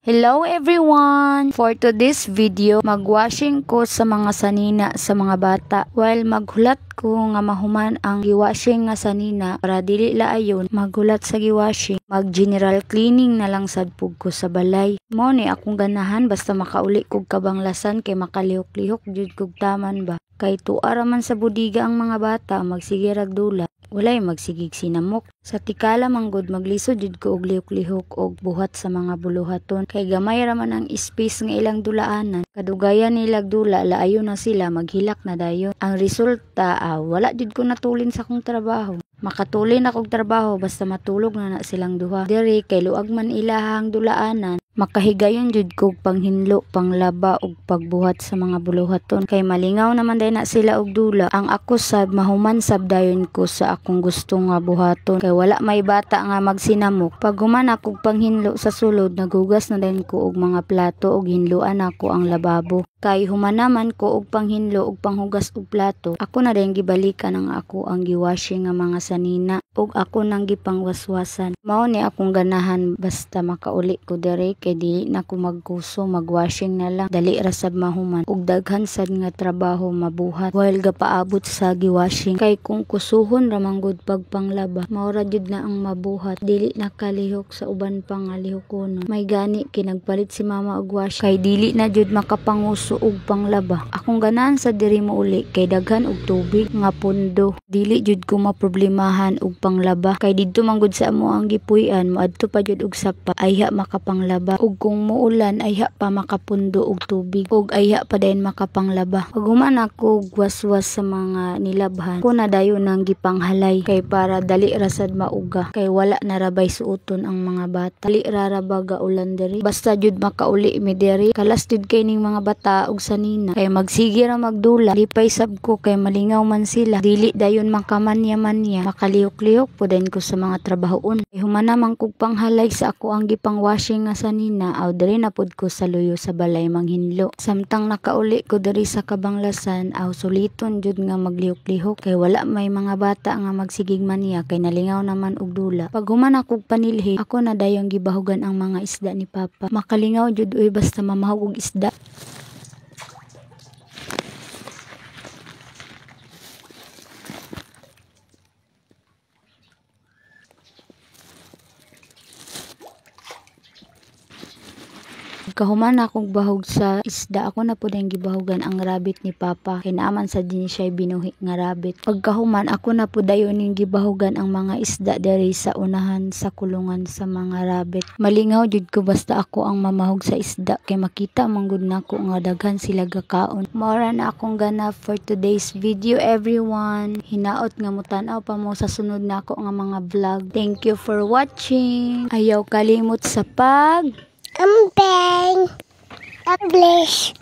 Hello everyone! For today's video, magwashing ko sa mga sanina sa mga bata. While maghulat ko nga mahuman ang giwashing nga sanina para dili laayon maghulat sa giwashing, mag general cleaning na lang sad pug ko sa balay. Mao ni akong ganahan basta makauli kog kabanglasan kay makalihok-lihok jud kog taman ba. Kay tua ra man sa budiga ang mga bata, magsige rag dula. Walay magsigig sinamok. Sa tikala manggod, maglisod jud ko og lihok-lihok og buhat sa mga buluhaton kay gamay ra man ang space nga ilang dulaanan. Kadugayan nilag dula, laayo na sila, maghilak na dayon. Ang resulta, wala jud ko natulin sa akong trabaho. Makatulin akong trabaho basta matulog na na silang duha. Diri kay luag man ilahang dulaanan, makahigayon jud kog panghinlo, panglaba ug pagbuhat sa mga buluhaton kay malingaw naman day na sila og dula. Ang ako sab mahuman sab dayon ko sa akong gusto nga buhaton kay wala may bata nga magsinamok. Pag human akog panghinlo sa sulod, naghugas na dayon ko og mga plato ug hinloan nako ang lababo. Kay human naman ko og panghinlo ug panghugas og plato, ako na dayon gibalikan ang ako ang giwashing nga mga sanina ug ako nang gipangwaswasan. Mao ni akong ganahan basta makauli ko diri kay dili na ko magkuso, magwashing na lang, dali ra sab mahuman ug daghan sad nga trabaho mabuhat while gapaabot sa giwashing. Kay kung kusuhon ra man gud pagpanglaba, mao ra jud na ang mabuhat, dili na kalihok sa uban pa nga lihokonon. May gani kinagpalit si mama og wash kay dili na jud makapanguso og panglaba. Akong ganahan sa diri mouli kay daghan og tubig nga pundo, dili jud ko maproblemahan og panglaba kay didto man gud sa amo ang gipuy-an, moadto pa jud og sapa ayha makapanglaba, ug kung muulan ayha pa makapundo og tubig ug ayha pa dayon makapanglaba. Pag human ako og waswas sa mga nilabhan ko na dayon nang gipanghalay kay para dali ra sad mauga kay wala na rabay suoton ang mga bata. Dali ra ra ba gaulan diri, basta jud makauli mi diri. Kalas jud kay ning mga bata og sanina kay magsige ra magdula. Lipay sab ko kay malingaw man sila, dili dayon makamanya-manya, makalihok-lihok po dayon ko sa mga trabahoon. Kay human naman kog panghalay sa ako ang gipangwashing nga sanina, aw diri na pud ko sa luyo sa balay manghinlo. Samtang nakauli ko diri sa kabanglasan, aw suliton jud nga maglihok-lihok kay wala may mga bata nga magsigig maniya kay nalingaw naman og dula. Pag human akog panilhi, ako na dayong gibahugan ang mga isda ni Papa. Makalingaw jud oy basta mamahog og isda. Pagkahuman akong bahog sa isda, ako na pud ang gibahugan ang rabbit ni Papa kay naaman sa din siya binuhi nga rabbit. Pagkahuman ako na pud dayon ning gibahugan ang mga isda diri sa unahan sa kulungan sa mga rabbit. Malingaw jud ko basta ako ang mamahog sa isda kay makita man gud nako nga daghan sila gakaon. Mao ra na akong ganap for today's video everyone. Hinaot nga motan-aw pa mo sa sunod nako nga mga vlog. Thank you for watching. Ayaw kalimot sa pag Amping. God bless.